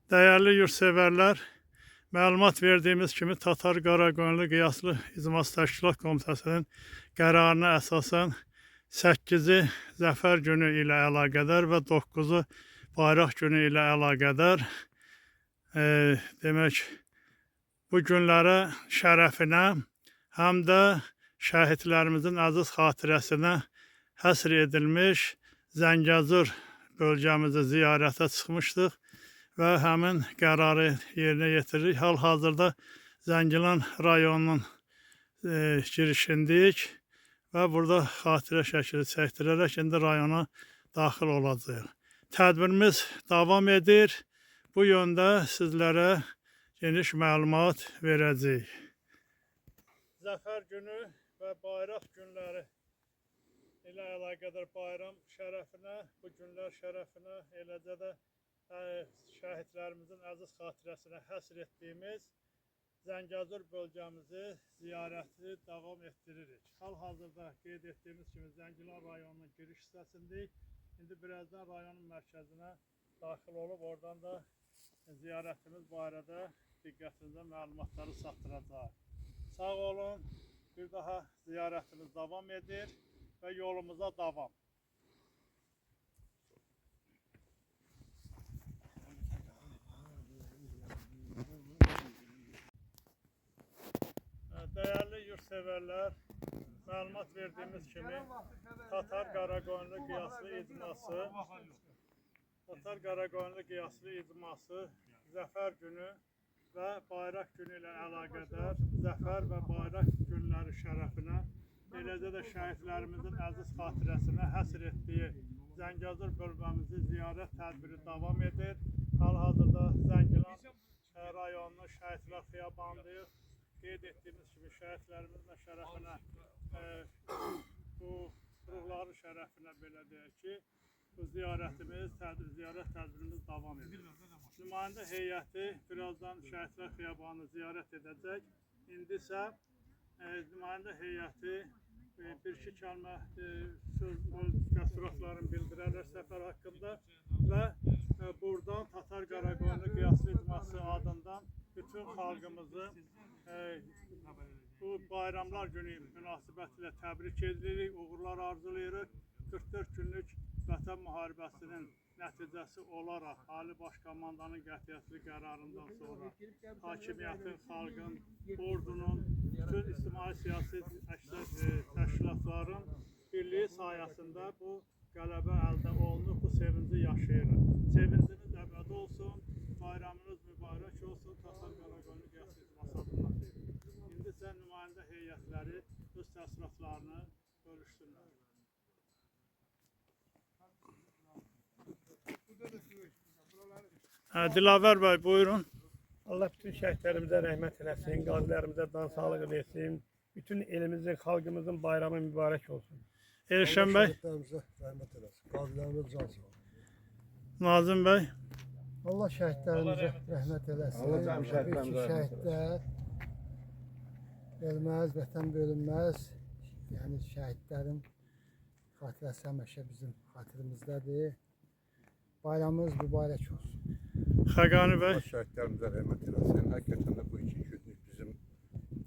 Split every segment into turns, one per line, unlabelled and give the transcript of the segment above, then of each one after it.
Dəyərli yurdsevərlər, məlumat verdiyimiz kimi Tatar Qaraqoyunlu Qiyaslı İcması Təşkilat Komitəsinin qərarına əsasən 8-i Zəfər günü ilə əlaqədar və 9-u Bayraq günü ilə əlaqədar demək, bu günlərə şərəfinə həm də şəhidlərimizin əziz xatirəsinə həsr edilmiş Zəngəzur bölgəmizi ziyarətə çıxmışdıq və həmin qərarı yerinə yetiririk. Hal-hazırda Zəngilan rayonunun girişindəyik və burada xatirə şəkili çəkdirərək indi rayona daxil olacağıq. Tədbirimiz davam edir. Bu yöndə sizlərə geniş məlumat verəcəyik. Zəfər günü və bayraq günləri ilə əlaqədar bayram şərəfinə, bu günlər şərəfinə, eləcə də şəhidlərimizin əziz xatirəsinə həsr etdiyimiz Zəngəzur bölgəmizi ziyarəti davam etdiririk. Hal-hazırda qeyd etdiyimiz kimi Zəngilan rayonunun giriş hissəsindəyik. İndi birazdan rayonun mərkəzinə daxil olub oradan da ziyarətimiz barədə diqqətinizə məlumatları çatdıracağıq. Sağ olun. Bir daha ziyarətimiz davam edir və yolumuza davam. Dəyərli yurdsevərlər, məlumat verdiyimiz kimi Tatar Qaraqoyunlu Qiyaslı İcması Zəfər günü və Bayraq günü ilə əlaqədar Zəfər və Bayraq günləri şərəfinə, eləcə də şəhidlərimizin əziz xatirəsinə həsr etdiyi Zəngəzur bölgəmizi ziyarət tədbiri davam edir. Hal-hazırda Zəngilan rayonunun Şəhidlər Xiyabanındayıq. Qeyd etdiyimiz kimi şəhidlərimizin şərəfinə, bu ruhların şərəfinə belə deyək ki, bu ziyarətimiz, ziyarət tədbirimiz davam edir. Nümayəndə heyəti birazdan Şəhidlər Xiyabanını ziyarət edəcək. İndi isə nümayəndə heyəti bir-iki kəlmə söz öz təəssüratlarını bildirərlər səfər haqqında və buradan Tatar Qaraqoyunlu Qiyaslı İcması adından bütün xalqımızı bu bayramlar günü münasibətilə təbrik edirik, uğurlar arzulayırıq. 44 günlük Vətən müharibəsinin nəticəsi olaraq Ali Baş Komandanın qətiyyətli qərarından sonra hakimiyyətin, xalqın, ordunun, bütün ictimai siyasi təşkilatların birliyi sayəsində bu qələbə əldə olunub, bu sevinci yaşayırıq. Sevincimiz əbədi olsun, bayramınız mübarək olsun, Tatar Qaraqoyunlu Qiyaslı İcması adından deyirik. İndi isə nümayəndə heyətləri öz təəssüratlarını bölüşsünlər. Dilavər bəy, buyurun.
Allah bütün şəhidlərimizə rəhmət eləsin, qazilərimizə can sağlığı versin. Bütün elimizin, xalqımızın bayramı mübarək olsun.
Elşən bəy,
Şəhidlərimizə rəhmət eləsin. Qazilərimizə can sağlığı.
Nazim bəy,
Allah şəhidlərimizə rəhmət eləsin.
Allah cəmi şəhidlərimizə
Təbii ki, şəhidlər ölməz, vətən bölünməz. Yəni şəhidlərin xatirəsi həmişə bizim xatirimizdədir. Bayramımız mübarək olsun.
Xəqani bəy,
Allah şəhidlərimizə rəhmət eləsin. Həqiqətən də bu iki günlük bizim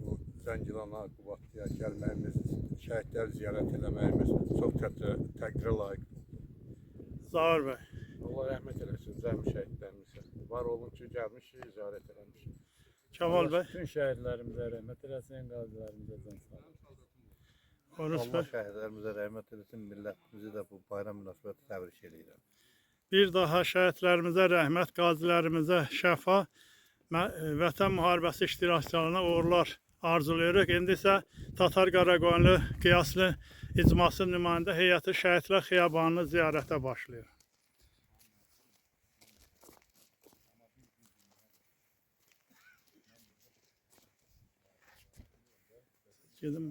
bu Zəngilana, Qubadlıya gəlməyimiz, şəhidləri ziyarət eləməyimiz çox təqdirə layiqdir.
Zaur bəy.
Allah rəhmət eləsin cəmi şəhidlərimizə. Var olun ki, gəlmişik, ziyarət eləmişik.
Kamal bəy,
Bütün şəhidlərimizə rəhmət eləsin, qazilərimizə can sağlığı.
Oruç
Allah
bəy.
şəhidlərimizə rəhmət eləsin, millətimizi də bu bayram münasibətilə təbrik eləyirəm.
Bir daha şəhidlərimizə rəhmət, qazilərimizə şəfa, Vətən müharibəsi iştirakçılarına uğurlar arzulayırıq. İndi isə Tatar Qaraqoyunlu Qiyaslı İcması nümayəndə heyəti Şəhidlər Xiyabanını ziyarətə başlayır. Gedim.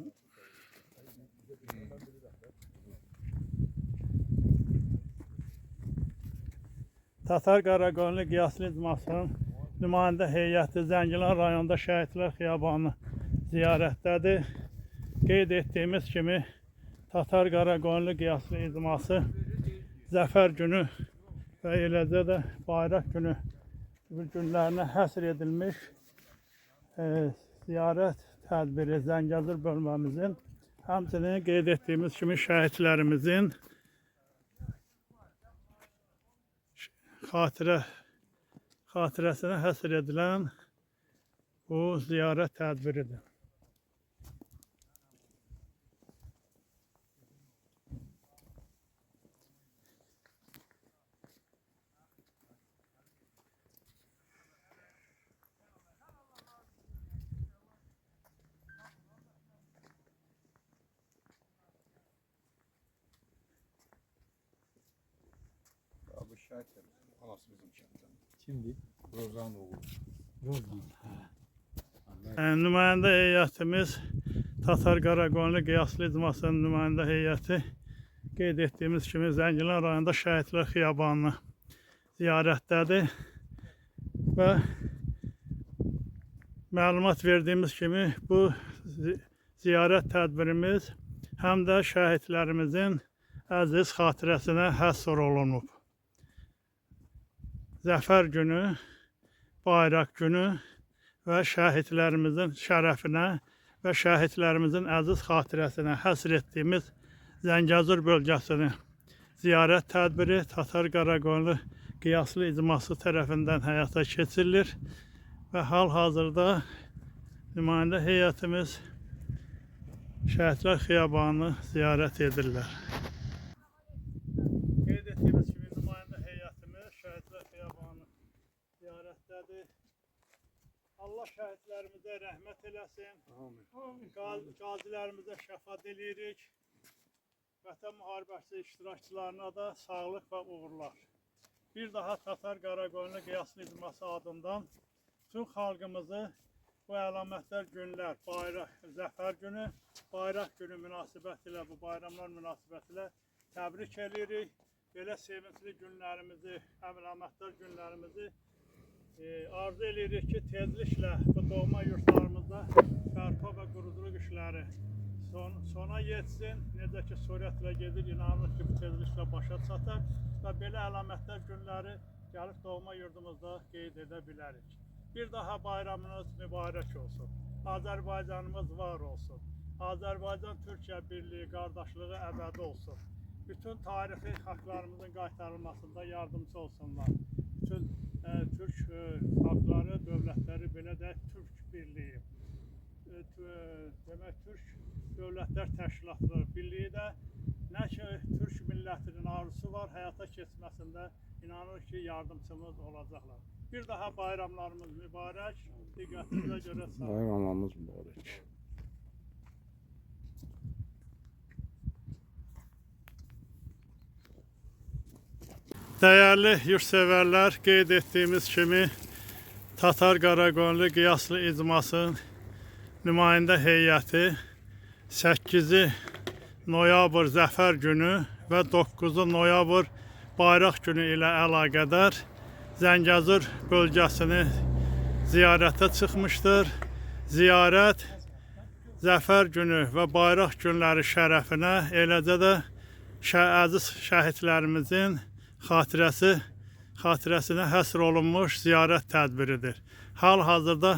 Tatar Qaraqoyunlu Qiyaslı İcmasının nümayəndə heyəti Zəngilan rayonunda Şəhidlər Xiyabanı ziyarətdədir. Qeyd etdiyimiz kimi Tatar Qaraqoyunlu Qiyaslı İcması Zəfər günü və eləcə də Bayraq günü günlərinə həsr edilmiş ziyarət tədbiri Zəngəzur bölməmizin, həmçinin qeyd etdiyimiz kimi şəhidlərimizin xatirəsinə həsr edilən bu ziyarət tədbiridir.
Bu şəhid də bizim, anası bizim kənddən.
Kimdir?
Rozan oğlu.
Rozan.
Nümayəndə heyətimiz Tatar Qaraqoyunlu Qiyaslı İcmasının nümayəndə heyəti qeyd etdiyimiz kimi Zəngilan rayonunda Şəhidlər Xiyabanını ziyarətdədir və məlumat verdiyimiz kimi bu ziyarət tədbirimiz həm də şəhidlərimizin əziz xatirəsinə həsr olunub. Zəfər günü, bayraq günü və şəhidlərimizin şərəfinə və şəhidlərimizin əziz xatirəsinə həsr etdiyimiz Zəngəzur bölgəsini ziyarət tədbiri Tatar Qaraqoyunlu Qiyaslı İcması tərəfindən həyata keçirilir və hal-hazırda nümayəndə heyətimiz Şəhidlər Xiyabanını ziyarət edirlər. Qeyd etdiyimiz kimi nümayəndə heyətimiz Şəhidlər Xiyabanını ziyarətdədir. Allah şəhidlərimizə rəhmət eləsin. Qazilərimizə şəfa diləyirik. Vətən müharibəsi iştirakçılarına da sağlıq və uğurlar. Bir daha Tatar Qaraqoyunlu Qiyaslı İcması adından bütün xalqımızı bu əlamətlər günlər, bayraq, Zəfər günü, bayraq günü münasibətilə, bu bayramlar münasibətilə təbrik edirik. Belə sevincli günlərimizi, əlamətlər günlərimizi arzu edirik ki, tezliklə bu doğma yurtlarımızda bərpa və quruculuq işləri sona yetsin. Necə ki, sürətlə gedir, inanırıq ki, bu tezliklə başa çatar və belə əlamətlər günləri gəlib doğma yurdumuzda qeyd edə bilərik. Bir daha bayramınız mübarək olsun. Azərbaycanımız var olsun. Azərbaycan-Türkiyə birliyi, qardaşlığı əbədi olsun. Bütün tarixi haqlarımızın qaytarılmasında yardımcı olsunlar. Bütün Türk xalqları, dövlətləri, belə də Türk birliyi, demək Türk Dövlətlər Təşkilatları Birliyi də nə ki Türk millətinin arzusu var, həyata keçməsində inanırıq ki, yardımçımız olacaqlar. Bir daha bayramlarımız mübarək, diqqətinizə görə sağ olun.
Bayramımız mübarək.
Dəyərli yurtsevərlər, qeyd etdiyimiz kimi Tatar Qaraqoyunlu Qiyaslı İcmasının nümayəndə heyəti 8-ci noyabr Zəfər günü və 9-cu noyabr Bayraq günü ilə əlaqədar Zəngəzur bölgəsini ziyarətə çıxmışdır. Ziyarət Zəfər günü və bayraq günləri şərəfinə, eləcə də əziz şəhidlərimizin xatirəsinə həsr olunmuş ziyarət tədbiridir. Hal-hazırda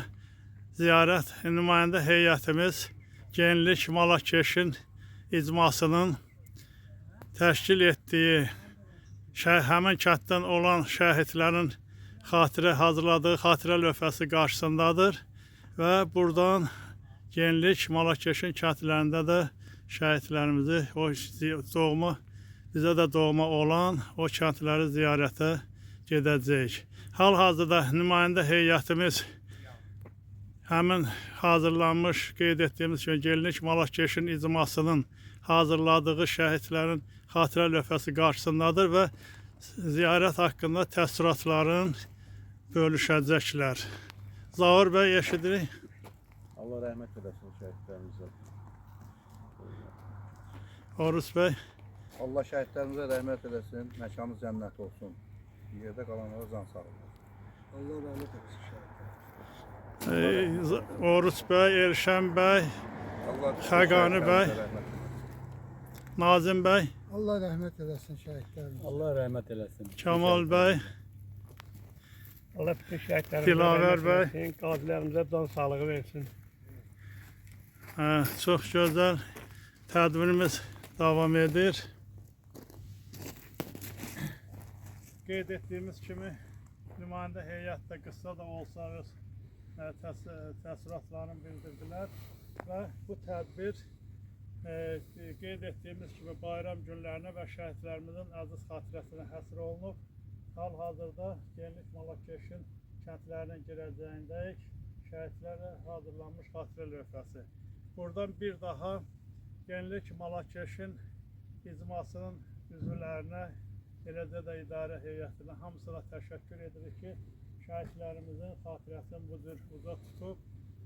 ziyarət nümayəndə heyətimiz Genlik Malakeşin icmasının təşkil etdiyi həmin kənddən olan şəhidlərin hazırladığı xatirə lövhəsi qarşısındadır və buradan Genlik Malakeşin kəndlərində də şəhidlərimizi, o doğma, bizə də doğma olan o kəndləri ziyarətə gedəcəyik. Hal-hazırda nümayəndə heyətimiz həmin hazırlanmış, qeyd etdiyimiz kimi Genlik Malakeşin icmasının hazırladığı şəhidlərin xatirə lövhəsi qarşısındadır və ziyarət haqqında təəssüratlarını bölüşəcəklər. Zaur bəy, eşidirik.
Allah rəhmət eləsin şəhidlərimizə.
Oruz bəy.
Allah şəhidlərimizə rəhmət eləsin, məkanı cənnət olsun. Yerdə qalanlara can sağlığı.
Allah rəhmət eləsin şəhidlərə.
Oruç bəy, Elşən bəy,
Allah
Xəqani bəy. Nazim bəy,
Allah rəhmət eləsin şəhidlərimizə.
Allah rəhmət eləsin.
Kamal bəy.
Allah bütün şəhidlərimizə
Dilavər
rəhmət
bəy.
eləsin, qazilərimizə can sağlığı versin.
Hə, çox gözəl tədbirimiz davam edir. Qeyd etdiyimiz kimi nümayəndə heyət də qısa da olsa öz təəssüratlarını bildirdilər və bu tədbir qeyd etdiyimiz kimi bayram günlərinə və şəhidlərimizin əziz xatirəsinə həsr olunub. Hal-hazırda Genlik Malakeşin kəndlərinin girəcəyindəyik. Şəhidlərə hazırlanmış xatirə lövhəsi. Buradan bir daha Genlik Malakeşin icmasının üzvlərinə, eləcə də idarə heyətinə hamısına təşəkkür edirik ki, şəhidlərimizin xatirəsini bu cür uca tutub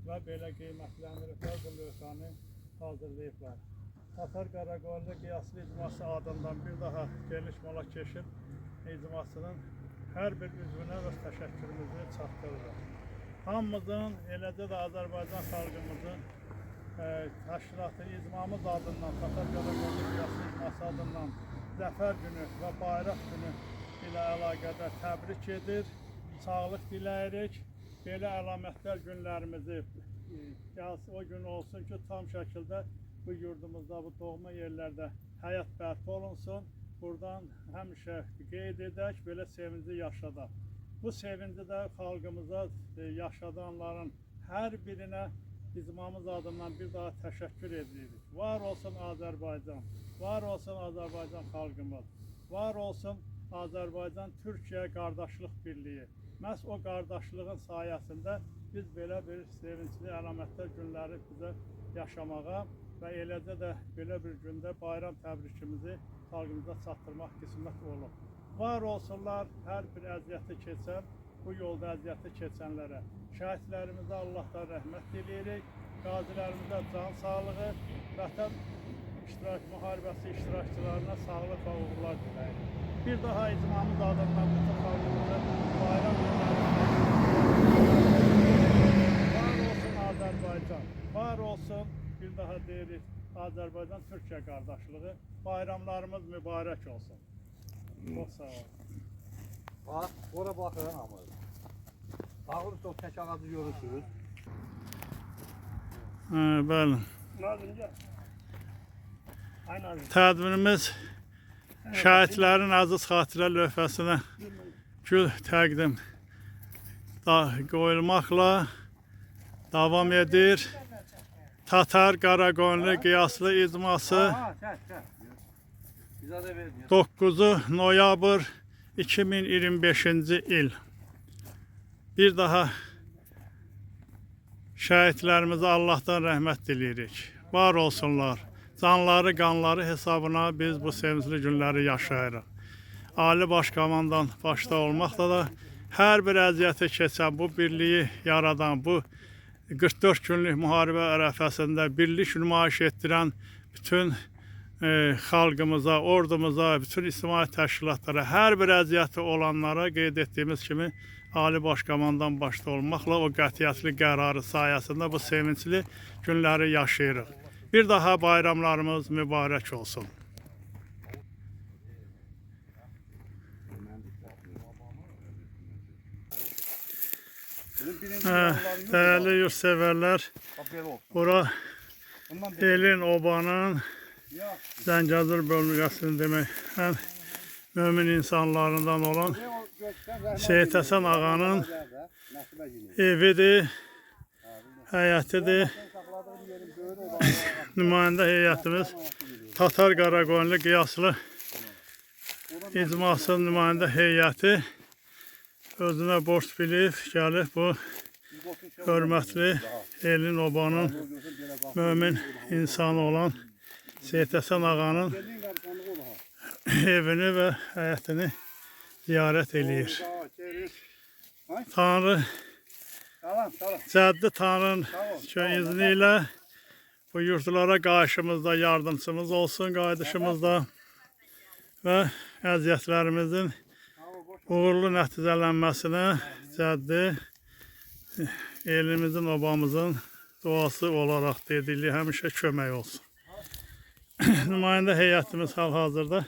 və belə qiymətləndiriblər, bu lövhəni hazırlayıblar. Tatar Qaraqoyunlu Qiyaslı icması adından bir daha Geniş Malakeşin icmasının hər bir üzvünə öz təşəkkürümüzü çatdırırıq. Hamımızın, eləcə də Azərbaycan xalqımızın təşkilatı icmamız adından, Tatar Qaraqoyunlu Qiyaslı icması adından Zəfər günü və Bayraq günü ilə əlaqədar təbrik edir, sağlıq diləyirik. Belə əlamətlər günlərimizi gəlsin, o gün olsun ki, tam şəkildə bu yurdumuzda, bu doğma yerlərdə həyat bərpa olunsun. Buradan həmişə qeyd edək, belə sevinci yaşadaq. Bu sevinci də xalqımıza yaşadanların hər birinə icmamız adından bir daha təşəkkür edirik. Var olsun Azərbaycan, var olsun Azərbaycan xalqımız, var olsun Azərbaycan-Türkiyə qardaşlıq birliyi. Məhz o qardaşlığın sayəsində biz belə bir sevincli əlamətlər günləri bizə yaşamağa və eləcə də belə bir gündə bayram təbrikimizi xalqımıza çatdırmaq qismət olub. Var olsunlar hər bir əziyyəti keçən, bu yolda əziyyəti keçənlərə. Şəhidlərimizə Allahdan rəhmət diləyirik, qazilərimizə can sağlığı, vətən müharibəsi iştirakçılarına sağlıq və uğurlar diləyirik. Bir daha icmamız adından bütün xalqımıza bayram günləri. Var olsun Azərbaycan, var olsun, bir daha deyirik, Azərbaycan-Türkiyə qardaşlığı. Bayramlarımız mübarək olsun. Çox sağ olun.
Bax, ora baxın hamı. Dağın üstü o tək ağacı görürsünüz.
Bəli.
Nazım gəl. Ay Nazım.
Tədbirimiz şəhidlərin əziz xatirə lövhəsinə gül təqdim qoyulmaqla davam edir. Tatar Qaraqoyunlu Qiyaslı icması
Ha, çək, çək. Bizə də ver.
9 noyabr 2025-ci il. Bir daha şəhidlərimizə Allahdan rəhmət diləyirik. Var olsunlar. Canları, qanları hesabına biz bu sevincli günləri yaşayırıq. Ali Baş Komandan başda olmaqla da hər bir əziyyəti keçən, bu birliyi yaradan, bu 44 günlük müharibə ərəfəsində birlik nümayiş etdirən bütün xalqımıza, ordumuza, bütün ictimai təşkilatlara, hər bir əziyyəti olanlara qeyd etdiyimiz kimi Ali Baş Komandan başda olmaqla o qətiyyətli qərarı sayəsində bu sevincli günləri yaşayırıq. Bir daha bayramlarımız mübarək olsun. Dəyərli yurdsevərlər, bura elin, obanın, Zəngəzur bölgəsinin demək, ən mömin insanlarından olan Seyid Həsən ağanın evidir, həyətidir. Nümayəndə heyətimiz Tatar Qaraqoyunlu Qiyaslı icmasının nümayəndə heyəti özünə borc bilib, gəlib bu hörmətli elin, obanın mömin insanı olan Seyid Həsən ağanın evini və həyətini ziyarət eləyir. Tanrı, Cəddi Tanrının izni ilə bu yurtlara qarşımızda yardımçımız olsun, qayıdışımızda və əziyyətlərimizin uğurlu nəticələnməsinə Cəddi elimizin, obamızın duası olaraq dediliyi həmişə kömək olsun. Nümayəndə heyətimiz hal-hazırda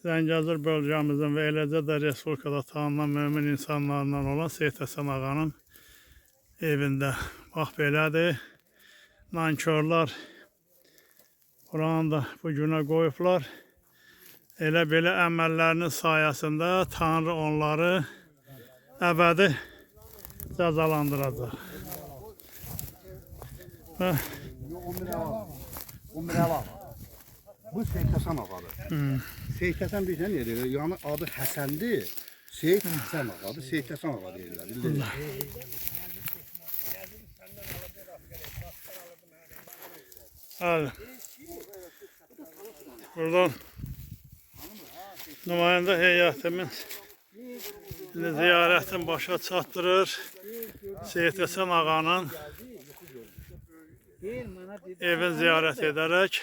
Zəngəzur bölgəmizin və eləcə də respublikada tanınan mömin insanlarından olan Seyid Həsən ağanın evində. Bax belədir. Nankörlər buranı da bu günə qoyublar. Elə belə əməllərinin sayəsində Tanrı onları əbədi cəzalandıracaq.
O Mirəli ağa. Bu Seyid Həsən ağadır. Seyid Həsən bilirsən niyə deyirlər? Yəni adı Həsəndir. Seyid Həsən ağadır. Seyid Həsən ağa deyirlər. Bildin?
Bəli. Buradan nümayəndə heyətimiz indi ziyarətin başa çatdırır. Seyid Həsən ağanın evin ziyarət edərək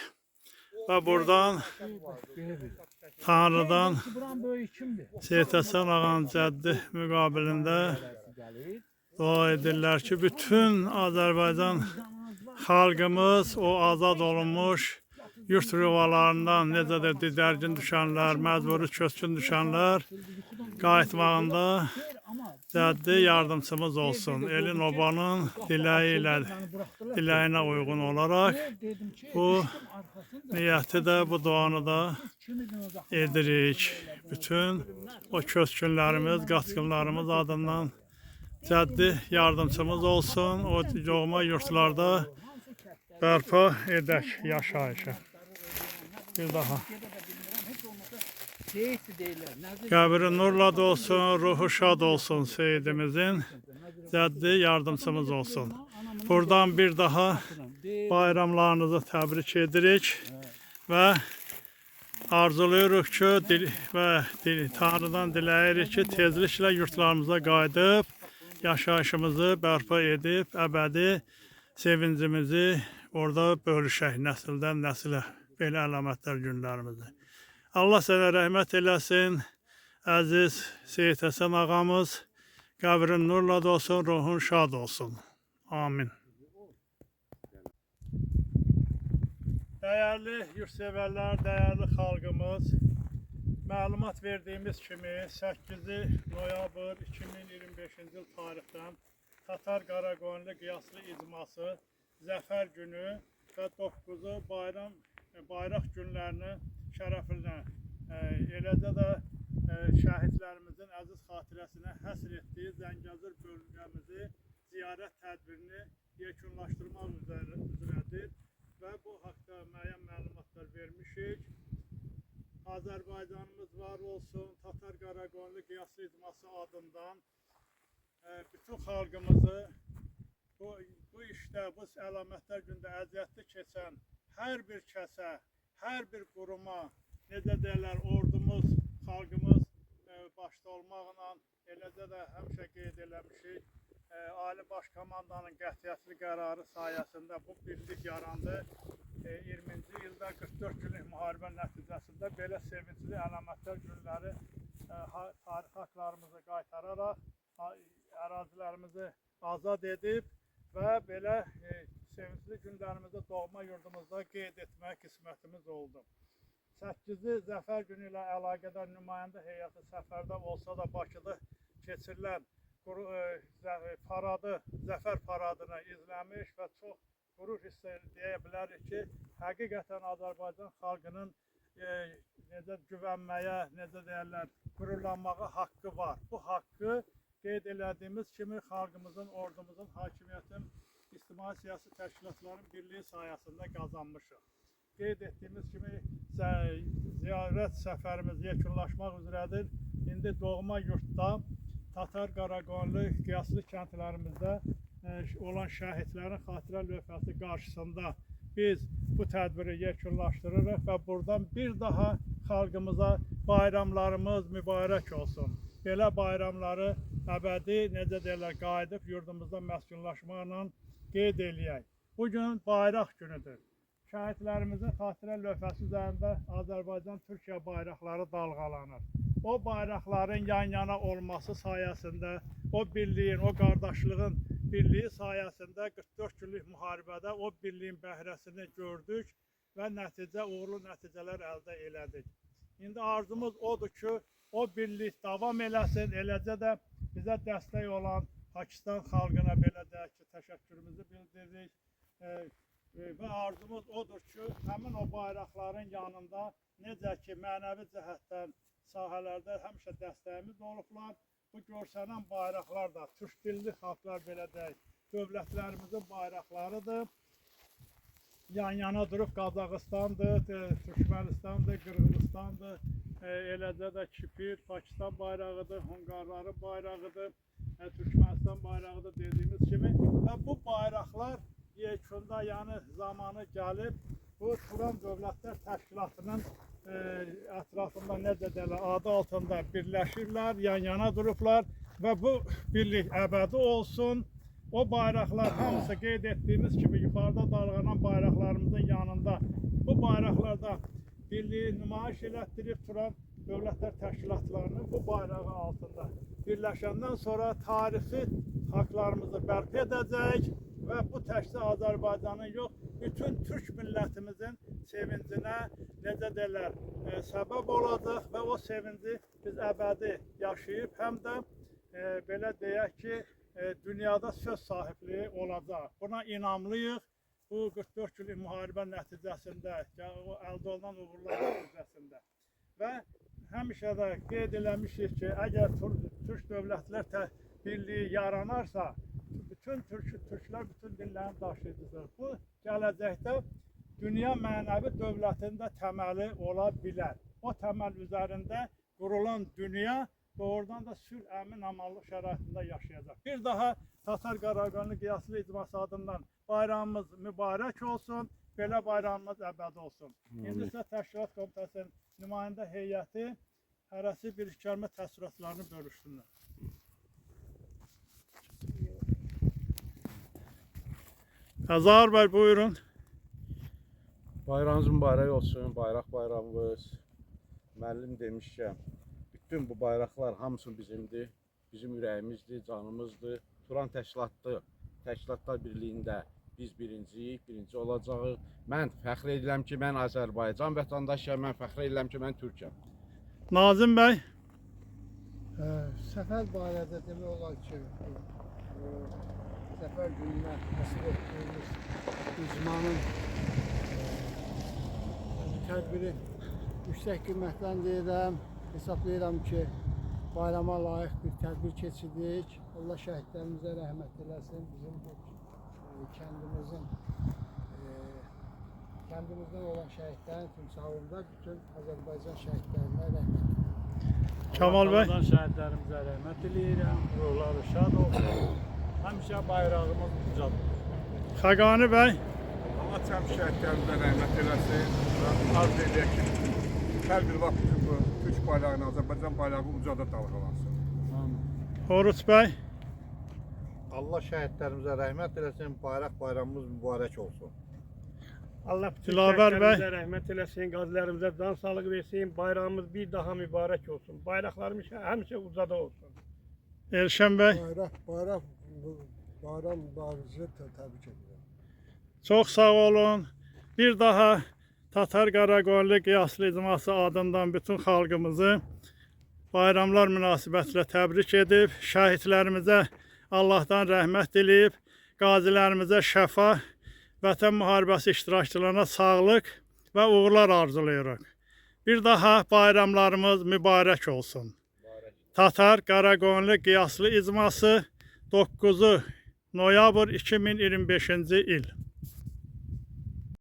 və buradan Tanrıdan Seyid Həsən ağanın cəddi müqabilində dua edirlər ki, bütün Azərbaycan xalqımız o azad olunmuş yurt yuvalarından necə də didərgin düşənlər, məcburi köçkün düşənlər qayıtmağında cəddi yardımçımız olsun. Elin obanın diləyi ilə, diləyinə uyğun olaraq bu niyyəti də, bu duanı da edirik. Bütün o köçkünlərimiz, qaçqınlarımız adından cəddi yardımçımız olsun. O doğma yurtlarda bərpa edək yaşayışı. Bir daha. Qəbri nurla dolsun, ruhu şad olsun Seyidimizin. Cəddi yardımçımız olsun. Buradan bir daha bayramlarınızı təbrik edirik və arzulayırıq ki, Tanrıdan diləyirik ki, tezliklə yurtlarımıza qayıdıb yaşayışımızı bərpa edib əbədi sevincimizi orada bölüşək nəsildən nəsilə belə əlamətlər günlərimizi. Allah sənə rəhmət eləsin, əziz Seyid Həsən ağamız. Qəbrin nurla dolsun, ruhun şad olsun. Amin. Dəyərli yurtsevərlər, dəyərli xalqımız, məlumat verdiyimiz kimi 8 noyabr 2025-ci il tarixdən Tatar Qaraqoyunlu Qiyaslı icması Zəfər günü və 9-u bayraq günlərinin şərəfinə, eləcə də şəhidlərimizin əziz xatirəsinə həsr etdiyi Zəngəzur bölgəmizi ziyarət tədbirini yekunlaşdırmaq üzrədir və bu haqda müəyyən məlumatlar vermişik. Azərbaycanımız var olsun, Tatar Qaraqoyunlu Qiyaslı icması adından bütün xalqımızı bu işdə, bu əlamətlər gündə əziyyətli keçən hər bir kəsə, hər bir quruma, necə deyirlər, ordumuz, xalqımız başda olmaqla, eləcə də həmişə qeyd eləmişik, Ali Baş Komandanın qətiyyətli qərarı sayəsində bu birlik yarandı. 20-ci ildə 44 günlük müharibə nəticəsində belə sevincli əlamətlər günləri tarixi haqlarımızı qaytararaq ərazilərimizi azad edib və belə sevincli günlərimizi doğma yurdumuzda qeyd etmək qismətimiz oldu. 8-ci Zəfər günü ilə əlaqədar nümayəndə heyəti səfərdə olsa da Bakıda keçirilən paradı, Zəfər paradını izləmiş və çox qürur hiss deyə bilərik ki, həqiqətən Azərbaycan xalqının necə güvənməyə, necə deyərlər, qürurlanmağa haqqı var. Bu haqqı qeyd elədiyimiz kimi xalqımızın, ordumuzun, hakimiyyətin, ictimai siyasi təşkilatların birliyi sayəsində qazanmışıq. Qeyd etdiyimiz kimi ziyarət səfərimiz yekunlaşmaq üzrədir. İndi doğma yurtda Tatar Qaraqoyunlu Qiyaslı kəndlərimizdə olan şəhidlərin xatirə lövhəsi qarşısında biz bu tədbiri yekunlaşdırırıq və buradan bir daha xalqımıza bayramlarımız mübarək olsun. Belə bayramları əbədi, necə deyirlər, qayıdıb yurdumuzda məskunlaşmaqla qeyd eləyək. Bugün bayraq günüdür. Şəhidlərimizin xatirə lövhəsi üzərində Azərbaycan-Türkiyə bayraqları dalğalanır. O bayraqların yan-yana olması sayəsində, o birliyin, o qardaşlığın birliyi sayəsində 44 günlük müharibədə o birliyin bəhrəsini gördük və nəticə, uğurlu nəticələr əldə elədik. İndi arzumuz odur ki, o birlik davam eləsin, eləcə də bizə dəstək olan Pakistan xalqına belə deyək ki, təşəkkürümüzü bildiririk. Və arzumuz odur ki, həmin o bayraqların yanında necə ki mənəvi cəhətdən sahələrdə həmişə dəstəyimiz olublar. Bu görsənən bayraqlar da türk dilli xalqlar belə deyək, dövlətlərimizin bayraqlarıdır. Yan-yana durub Qazaxıstandır, Türkmənistandır, Qırğızıstandır, eləcə də Kipr, Pakistan bayrağıdır, Hunqarların bayrağıdır, Türkmənistan bayrağıdır dediyimiz kimi və bu bayraqlar yekunda, yəni zamanı gəlib bu Turan Dövlətlər Təşkilatının ətrafında necə deyirlər, adı altında birləşirlər, yan-yana durublar və bu birlik əbədi olsun. O bayraqlar hamısı qeyd etdiyimiz kimi yuxarıda dalğalanan bayraqlarımızın yanında bu bayraqlarda birliyi nümayiş elətdirib Turan Dövlətlər Təşkilatlarının bu bayrağı altında birləşəndən sonra tarixi haqlarımızı bərpa edəcəyik və bu təkcə Azərbaycanın yox, bütün türk millətimizin sevincinə necə deyirlər, səbəb olacaq və o sevinci biz əbədi yaşayıb həm də belə deyək ki, dünyada söz sahibliyi olacaq. Buna inamlıyıq. Bu 44 illik müharibə nəticəsində, o əldə olunan uğurlar nəticəsində və həmişə də qeyd eləmişik ki, əgər Türk Dövlətlər Birliyi yaranarsa, bütün türklər bütün dillərin daşıyıcısıdır. Bu gələcəkdə dünya mənəvi dövlətinin də təməli ola bilər. O təməl üzərində qurulan dünya doğrudan da sülh, əmin, amanlıq şəraitində yaşayacaq. Bir daha Tatar Qaraqoyunlu Qiyaslı İcması adından bayramımız mübarək olsun. Belə bayramımız əbədi olsun. İndi isə Təşkilat Komitəsinin nümayəndə heyəti hərəsi bir iki kəlmə təəssüratlarını bölüşsünlər. Azar bəy, buyurun.
Bayramınız mübarək olsun, bayraq bayramımız. Müəllim demişkən, bütün bu bayraqlar hamısı bizimdir, bizim ürəyimizdir, canımızdır. Turan təşkilatdır, Təşkilatlar Birliyində biz birinciyik, birinci olacağıq. Mən fəxr edirəm ki, mən Azərbaycan vətəndaşıyam, mən fəxr edirəm ki, mən türkəm.
Nazim bəy,
Səfər barədə demək olar ki, Zəfər gününə nəsib etdiyimiz icmanın tədbiri yüksək qiymətləndirirəm. Hesablayıram ki, bayrama layiq bir tədbir keçirdik. Allah şəhidlərimizə rəhmət eləsin. Bizim bu kəndimizin kəndimizdən olan şəhidlərin timsalında bütün Azərbaycan şəhidlərinə rəhmət eləsin.
Kamal bəy.
Allah'tan şəhidlərimizə rəhmət diləyirəm. Ruhları şad olsun. Həmişə bayrağımız ucadır.
Xəqani bəy,
Allah cəm şəhidlərimizə rəhmət eləsin. Və arzu edək ki, hər bir vaxt bizim bu Türk bayrağını, Azərbaycan bayrağı ucada dalğalansın.
Oruç bəy,
Allah şəhidlərimizə rəhmət eləsin, bayraq bayramımız mübarək olsun.
Allah bütün
Dilavər bəy.
şəhidlərimizə rəhmət eləsin, qazilərimizə can sağlığı versin, bayrağımız bir daha mübarək olsun. Bayraqlarımız həmişə ucada olsun.
Elşən bəy.
Bayraq, bayram mübarəsi təbrik edirəm.
Çox sağ olun. Bir daha Tatar Qaraqoyunlu Qiyaslı İcması adından bütün xalqımızı bayramlar münasibətilə təbrik edib, şəhidlərimizə Allahdan rəhmət diləyib, qazilərimizə şəfa, vətən müharibəsi iştirakçılarına sağlıq və uğurlar arzulayırıq. Bir daha bayramlarımız mübarək olsun. Tatar Qaraqoyunlu Qiyaslı İcması 9 noyabr 2025-ci il.